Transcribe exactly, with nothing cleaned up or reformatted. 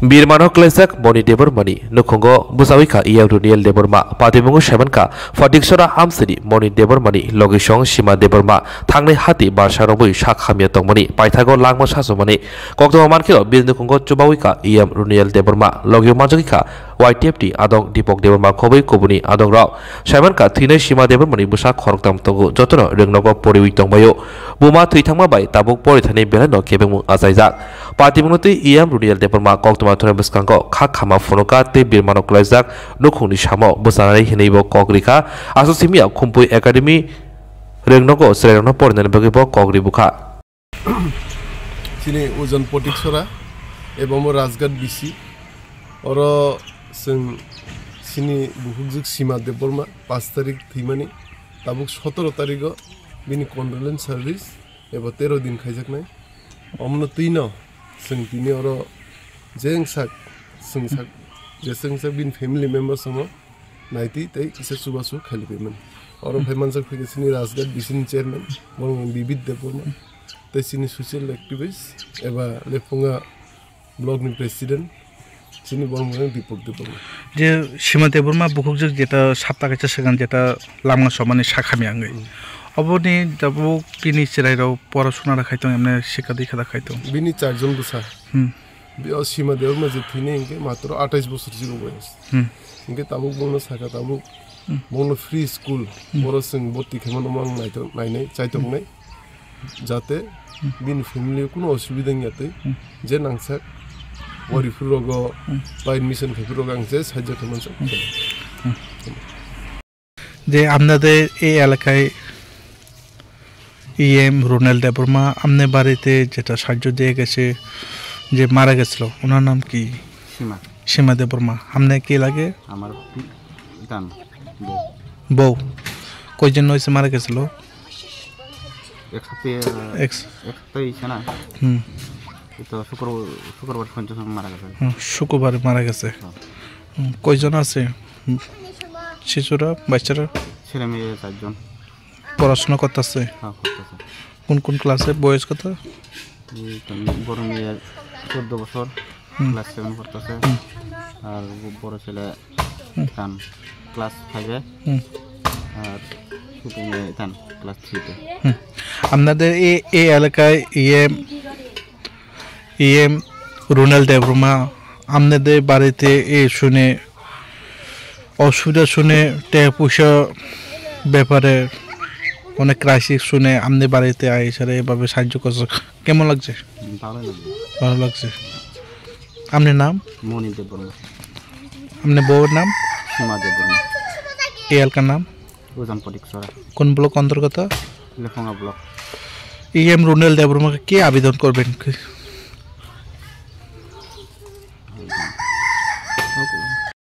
Birmano kwlaijak Moni Debbarmani nukhungo bwchawi kha E M Runiel Debbarma, patimungo saimankha Phatiksora Amsiri Moni Debbarmani logisong Sima Debbarma thangnai hati barsa romwi sak hamya tongmani paithago langma sachomani koktwma mankheno bini nukhungo chubawi kha E M Runiel Debbarma, logio manjagwi kha Y T F ni adong Dipok Debbarma khobwi kubuni adongrok. Saimankha thwinai Sima Debbarmani bwsa khoroktham tongo, jotono rwngnogo poriwi tongbaio. Buma thwi thangma bai tabuk porithani belaino kebengmung achaijak. Patimungno twi E M Runiel Debbarma koktwma thwngna bwskango kha khama phunukha tei birmano kwlaijak nukhungni samo bwchanani hinwibo kok rikha. Aswk simiya Khumpui Academy rwngnogo chwrairokno porinani bagwibo kok ribukha. Chini Ujan Potiksora, ebo omo Rajghat B C. Oro chwng chini bukhukjwk Sima Debbarma, paanch tarik thwimani, tabuk sotoro tarigo bini condolence service ebo tero din khaijaknai. Omono twino chwng tini oro je wngsak, chwngsak, je chwngsak bini family members rokno naitwi tei kisa chubachu khalipaimani. Oro phai manjak phaikha chini Rajghat B C ni chairman, borok Bibit Debbarma, tei chini social activist eba Lephunga block ni president, chini borok Dipok Debbarma. Je Sima Debbarma bukhukjwk jeta sapta kaisa swkang jeta lama somani sak hamya wngwi. Hmm. Oboni tabuk bini chwrairok porasona da khaitong, emne sikha dikha da khaitong. Bini charjon bwsa. Hmm. Bi-, o Sima Debbarma je thwini hinkhe matro atais bosor jibo boyos. Hmm. Hinkhe tabuk bongno sakha tabuk Hmm. bongno free school, Hmm. boro chwng boti khaimano mang naito-, nainai, chaitongnai. Jate Hmm. bini family o kuno osubida wngya tei Hmm. je nangsak wari phuru rogo Hmm. pai admission khai phuru rogo ang je sahajyo khaimano. Hmm. Hmm. যে আপনাদের এই এলাকায় ইএম রুনেল দেববর্মা, আপনি বাড়িতে যেটা সাহায্য দিয়ে গেছে, যে মারা গেছিল, ওনার নাম কি? সীমা। সীমা দেববর্মা। আপনি কি লাগে? আমার পি-, ইতান, বউ। বউ। কয়জন হয়েছে মারা গেছিল? এক সপ্তাহে, এক এক সপ্তাহে হয়েছে না? হুম। এই তো শুক্র-, শুক্রবার পর্যন্ত মারা গেছে। হুম, শুক্রবারে মারা গেছে। হ্যাঁ। হুম, কয়জন আছে? হুম। শিশুরা, বাচ্চারা? ছেলে মেয়ে চারজন। পড়াশোনা করতেছে? হ্যাঁ, করতেছে। কোন কোন ক্লাসে? বয়স কত? এই তো বড় মেয়ে চোদ্দ বছর, হুম। ক্লাস সেভেন পড়তেছে। হুম। আর বড় ছেলে হুম। তান ক্লাস ফাইভে। হুম। আর ছোট মেয়ে তান ক্লাস থ্রিতে। হুম। আপনাদের এই, এই এলাকায় ইয়ে ইএম রুনেল দেববর্মা, আপনাদের বাড়িতে এ শুনে, অসুবিধা শুনে, টাকা পয়সা ব্যাপারে অনেক ক্রাইসিস শুনে আপনি বাড়িতে আইসারে এভাবে সাহায্য করছে। কেমন লাগছে? হুম, ভালোই লাগছে। ভালো লাগছে। আপনার নাম? মণি দেববর্মা। আপনার বউর নাম? সীমা দেববর্মা। এই এলাকার নাম? উজান পটিকছড়া। কোন ব্লক অন্তর্গত? লেফুঙ্গা ব্লক। ইএম রুনেল দেববর্মাকে কি আবেদন করবেন?